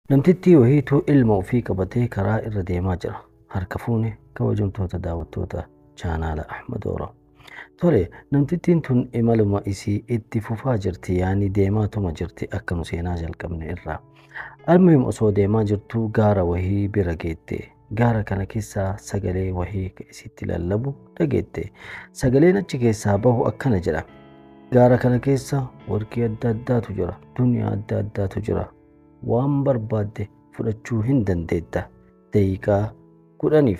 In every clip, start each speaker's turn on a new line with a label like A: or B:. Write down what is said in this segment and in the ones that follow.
A: Namtittii wahiitu ilma ofii qabatee karaa irra deemaa jira. Harka fuune kabajamtoota daawwattoota chaanaala Ahmad Oro. Tole, namtittiin tun imaluma isii itti fufaa jirti, yaani deemaatuma jirti akka nu seenaa jalqabne irraa. Almuhim osoo deemaa jirtuu gaara wahii bira geette. Gaara kana keessaa sagalee wahii isitti lallabu dhageette. Sagaleen achi keessaa bahu akkana jedha. Gaara kana keessa warqii adda addaatu jira. Duniyaa adda addaatu jira. Waan barbaadde fudhachuu hin dandeetta. Daqiiqaa 10f.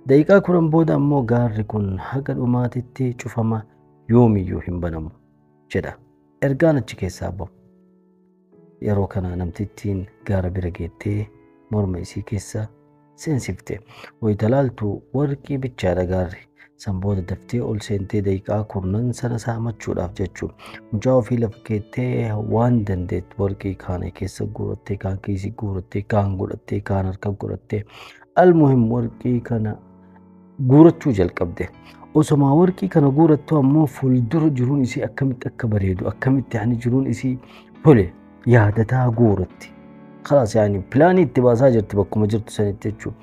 A: Daqiiqaa 10 booda ammoo gaarri kun haga dhumaatitti cufama, yoomiyyuu hin banamu jedha. Ergaan achi keessaa bahu. Yeroo kana namtittiin gaara bira geettee morma isii keessa seensifte. Wayita laaltu warqii bichaadha gaarri. San booda daftee ol seentee daqiiqaa 10 sana saamachuudhaaf jechuun mucaa ofii lafa keettee waan dandeettu warqii kaana keessa guurattee, kaan kiisii guurattee, kaan godhattee, kaan harka godhattee, almuhim warqii kana guurachuu jalqabde. Osomaa warqii kana guurattu ammoo fuuldura jiruun isii akkamitti akka bareedu, akkamitti yani jiruun isii tole yaadataa guuratti. Khalaas, yaani pilaanii itti baasaa jirti bakkuma jirtu sanitti jechuudha.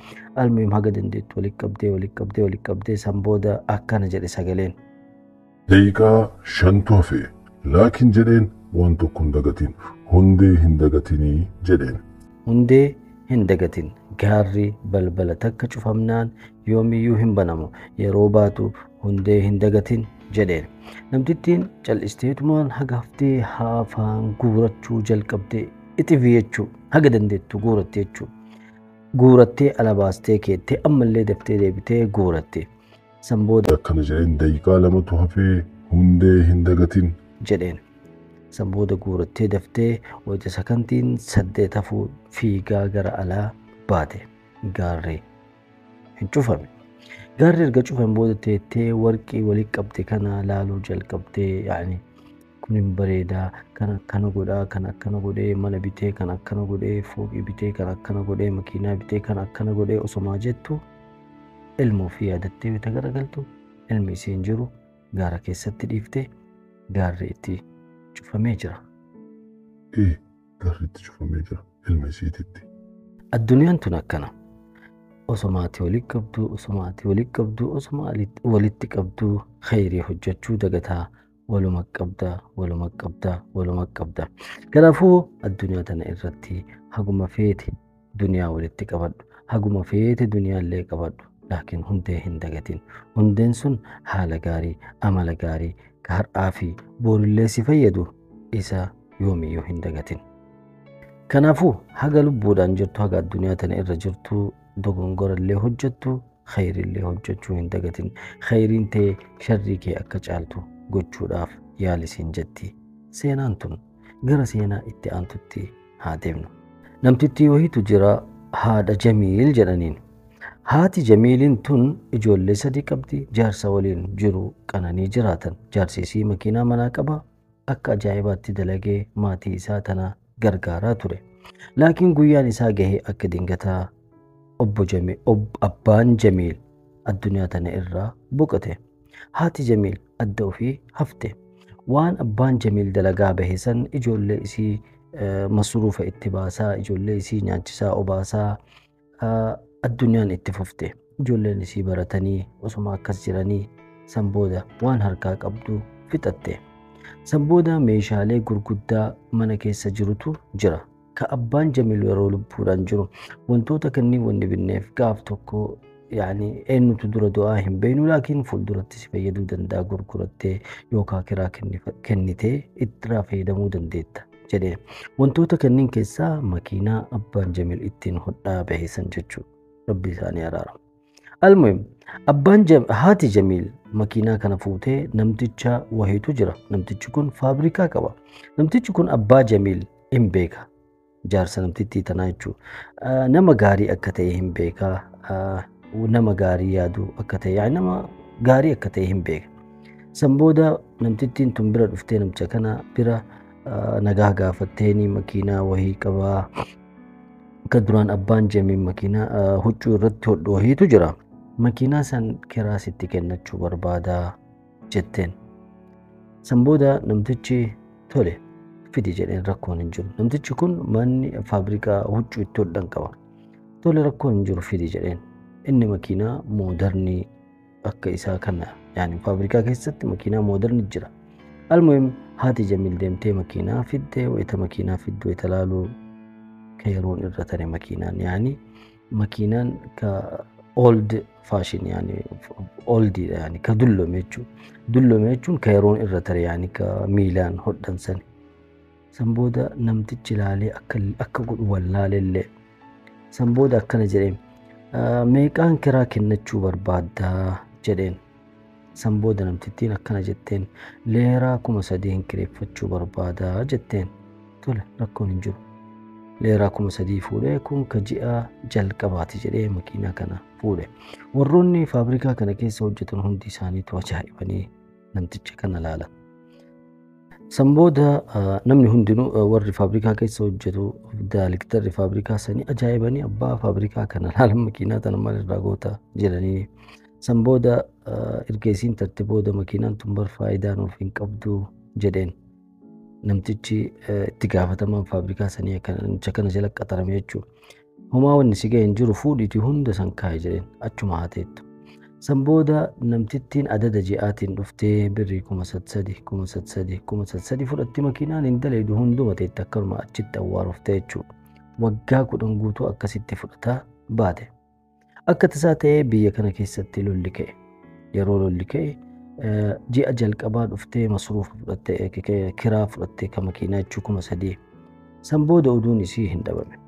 A: Almuhim haga dandeettu walitti qabdee, walitti qabdee, walitti qabdee, san booda akkana jedhe sagaleen.
B: Daqiiqaa 5tu hafe. Laakiin jedheen, waan tokko hin dagatin. Hundee hin dagatinii jedheen.
A: Hundee hin dagatin. Gaarri balbala takka cufamnaan yoomiyyuu hin banamu. Yeroo baatu hundee hin dagatin jedheen. Namtittiin cal'isteetumaan haga haftee haafaan guurachuu jalqabdee, ixifii jechuu, haga dandeettu guuratte jechuu. Guurattee ala baastee keettee ammallee daftee deebitee guuratte. San booda
B: akkana jedheen, daqiiqaa 2tu hafee, hundee hin dagatin
A: jedheen. San booda guurattee daftee wayita sakantiin 8 hafuu fiigaa gara alaa baate. Gaarri hin cufame. Gaarri erga cufame booda teettee warqii walitti qabde kana laaluu jalqabdee, yaani kun hin bareedaa, kan akkana godhaa, kan akkana godhee mana bitee, kan akkana godhee fooqii bitee, kan akkana godhee makiinaa bitee, kan akkana godhee osomaa jettu ilma ofii yaadattee bita garagaltu ilmi isiin jiru gaara keessatti dhiiftee gaarri itti cufamee jira.
B: Ee, gaarri itti cufamee jira ilma isiititti.
A: Addunyaan tun akkana. Osoo maatii walitti qabdu, osoo maatii walitti qabdu, osoo walitti qabdu khayrii hojjechuu dagataa waluma qabda, waluma qabda, waluma qabda. Kanaafuu addunyaa tana irratti haguma feete duniyaa walitti qabadhu, haguma feete duniyaallee qabadhu. Laakiin hundee hin dagatin. Hundeen sun haala gaarii, amala gaarii ka har'aa fi borillee si fayyadu isa yoomiyyuu hin dagatin. Kanaafuu haga lubbuudhaan jirtu, haga addunyaa tana irra jirtu, dogongorallee hojjettu khayrillee hojjechuu hin dagatin. Khayriin ta'e sharrii kee akka caaltu gochuudhaaf yaalisiin jetti. Seenaan tun gara seenaa itti aantutti haa deemnu. Namtittii wahiitu jira, haadha Jamiil jedhaniin. Haati Jamiiliin tun ijoollee 3 qabdi, jaarsa waliin jiru qananii jiraatan. Jaarsi isii makiinaa manaa qaba. Akka ajaa'ibaatti dalagee maatii isaa tana gargaaraa ture. Laakiin guyyaan isaa gahee akka dingataa obbo Jamiil, abbaan Jamiil addunyaa tana irraa boqote. Haati Jamiil adda ofii hafte. Waan abbaan Jamiil dalagaa bahe san ijoollee isii masruufa itti baasaa, ijoollee isii nyaachisaa, obaasaa addunyaan itti fufte. Ijoolleen isii baratanii osuma akkas jiranii san booda waan harkaa qabdu fixatte. San booda meeshaalee gurguddaa mana keessa jirutu jira. Ka abbaan Jamiil yeroo lubbuudhaan jiru wantoota kanneen wanni binneef gaaf tokko yaani eenyutu dura du'aa hin beeknu, laakiin fuulduratti si fayyaduu danda'a, gurgurattee yookaan kiraa kennitee irraa fayyadamuu dandeetta jedhee. Wantoota kanneen keessaa makiinaa abbaan Jamiil ittiin hodhaa bahe san jechuudha. Rabbi isaanii araaramu. Almuhim abbaan haati Jamiil makiinaa kana fuutee namticha wahiitu jira. Namtichi kun faabrikaa qaba. Namtichi kun abbaa Jamiil hin beeka. Jaarsa namtittii tanaa jechuudha. Nama gaarii akka ta'e hin beeka. Nama gaarii yaadu akka ta'e, yaani nama gaarii akka ta'e hin beeka. San booda namtittiin tun bira dhuftee namicha kana bira nagaa gaafatteeni makiinaa wahii qabaa. Akka duraan abbaan Jamiil makiinaa huccuu irratti hodhu wahiitu jira. Makiinaa san kiraa sitti kennachuu barbaadaa jetteen. San booda namtichi tole Fidi jedheen, rakkoon hin jiru. Namtichi kun manni faabrikaa huccuu itti hodhan qaba. Tole, rakkoon hin jiru, fidi jedheen. Inni makiinaa moodarnii akka isaa kana, yaani faabrikaa keessatti makiinaa moodarni jira. Almuhim, haati Jamiil deemtee makiinaa fiddee, wayita makiinaa fiddu wayita laaluu ka yeroon irra tare makiinaan, yaani makiinaan ka old fashion, yaani oldiidha, yaani ka dullome jechuudha. Dullome jechuun ka yeroon irra tare, yaani ka miilaan hodhan sani. San booda namtichi ilaalee akka godhu wallaalellee. San booda akkana jedheen, "Meeqaan kiraa kennachuu barbaaddaa?" jedheen. San booda namtittiin akkana jetteen, "Leeraa 3000 kireeffachuu barbaadaa," jetteen. Tole, rakkoon hin jiru. Leeraa 3000 fuudhee, kun ka ji'a jalqabaati jedhee makiinaa kana fuudhe. Warroonni faabrikaa kana keessa hojjetan hundi isaaniitu ajaa'ibanii namticha kana laalan. San booda namni hundinuu, warri faabrikaa keessa hojjetu, daaliktarri faabrikaa sanii ajaa'ibanii abbaa faabrikaa kana laalan, makiinaa tana maal irraa goota jedhanii. San booda erga isiin tarte booda, "Makiinaan tun bar faayidaa nuuf hin qabdu," jedheen. Namtichi itti gaafatamaan faabrikaa sanii namicha kana jala qaxarame jechuudha. "Homaa wanni si ga'e hin jiru, fuudhiitii hunda san kaa'e," jedheen, "achuma haa teettu." San booda namtittiin adada ji'aatiin dhuftee birrii 3000, 3000, 3000 fudhatti. Makiinaan hin daleedu, hunduma teette akkanuma achitti awwaaruftee jechuudha. Waggaa 10 guutuu akkasitti fudhataa baate. Akka tasaa ta'ee biyya kana keessatti lolli ka'e. Yeroo lolli ka'e ji'a jalqabaa dhuftee masruufa fudhattee, kiraa fudhattee ka makiinaa jechuu 3000. San booda oduun isii hin dhabame.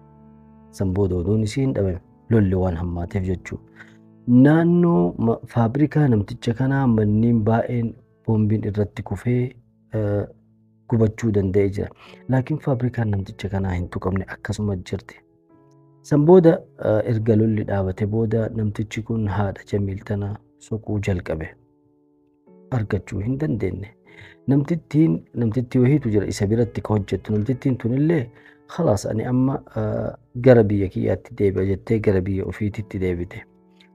A: San booda oduun isii hin dhabame. Lolli waan hammaateef jechuudha. Naannoo faabrikaa namticha kanaa manneen baay'een boombiin irratti kufee gubachuu danda'ee jira. Laakiin faabrikaan namticha kanaa hin tuqamne, akkasuma jirti. San booda erga lolli dhaabate booda namtichi kun haadha Jamiil tana soquu jalqabe. Argachuu hin dandeenye. Namtittiin, namtittii wahiitu jira isa biratti ka hojjettu. Namtittiin tunillee "Khalaas, ani amma gara biyya kiyyaatti deebi'a," jettee gara biyya ofiititti deebite.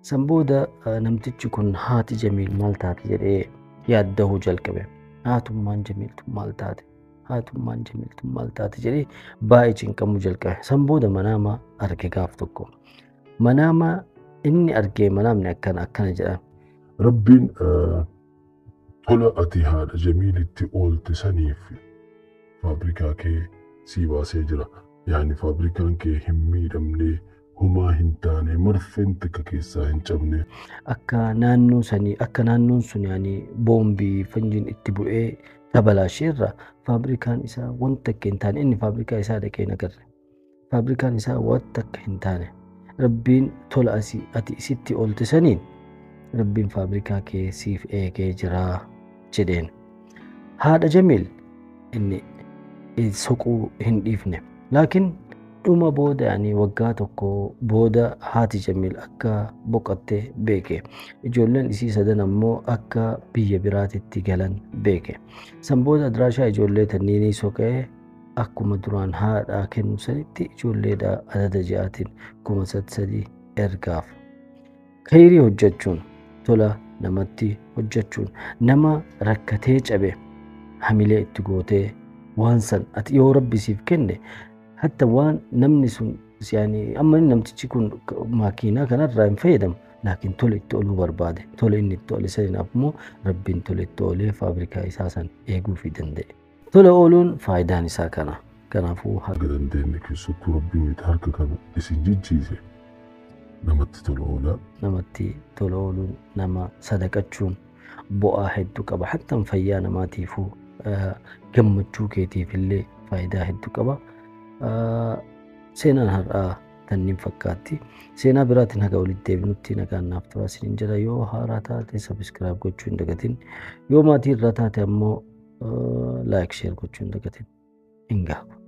A: San booda namtichi kun haati Jamiil maal taate jedhee yaaddahuu jalqabe. Haatummaan Jamiil tun maal taate? Haatummaan Jamiil tun maal taate jedhee baay'ee cinqamuu jalqabe. San booda manaama arge gaaf tokko. Manaama inni argee, manaamni akkana akkana jedha.
B: Rabbiin tola ati haadha Jamiilitti oolte saniif faabrikaa kee sii baasee jira. Yaani faabrikaan kee hin miidhamne, humaa hin taane, marfeen takka keessaa hin cabne.
A: Akka naannoo sanii, akka naannoon sun yaani boombii fanjiin itti bu'ee tabalaasheerra faabrikaan isaa wanta akka hin taane, inni faabrikaa isaa dhaqee hin agarre. Faabrikaan isaa wanta akka hin taane, Rabbiin tola asii ati isitti oolte saniin Rabbiin faabrikaa kee siif eegee jira jedheen. Haadha Jamiil inni soquu hin dhiifne. Laakiin dhuma booda, yaani waggaa tokko booda, haati Jamiil akka boqotte beeke. Ijoolleen isii sadan ammoo akka biyya biraatitti galan beeke. San booda adiraashaa ijoollee tanniinii soqee, akkuma duraan haadhaa kennu sanitti ijoolleedha adada ji'aatiin 3000 ergaaf. Khayrii hojjechuun, tola namatti hojjechuun, nama rakkatee cabe hamilee itti gootee, waan san ati yoo Rabbi siif kenne, hatta waan namni sun, yaani amma namtichi kun makiinaa kanarraa hin fayyadamu, laakiin tola itti ooluu barbaade. Tola inni itti oole saniin immoo Rabbiin tola itti oolee faabrikaa isaa san eeguufii danda'e. Tola ooluun faayidaan isaa kana. Kanaafuu
B: Haga dandeenye, keessattuu Rabbiin wayita harka kana isin jijjiise, namatti tola oolaa.
A: Namatti tola ooluun, nama sadaqachuun bu'aa hedduu qaba. Hattan fayyaa namaatiifuu, gammachuu keetiif illee faayidaa hedduu qaba. Seenaan har'aa tanniin fakkaatti. Seenaa biraatiin haga walitti deebinutti nagaan naaf turaa isiniin jira. Yoo haaraa taate subscribe gochuu hin dagatin. Yoo maatii irraa taate ammoo like, share gochuu hin dagatin. Hin gaafa.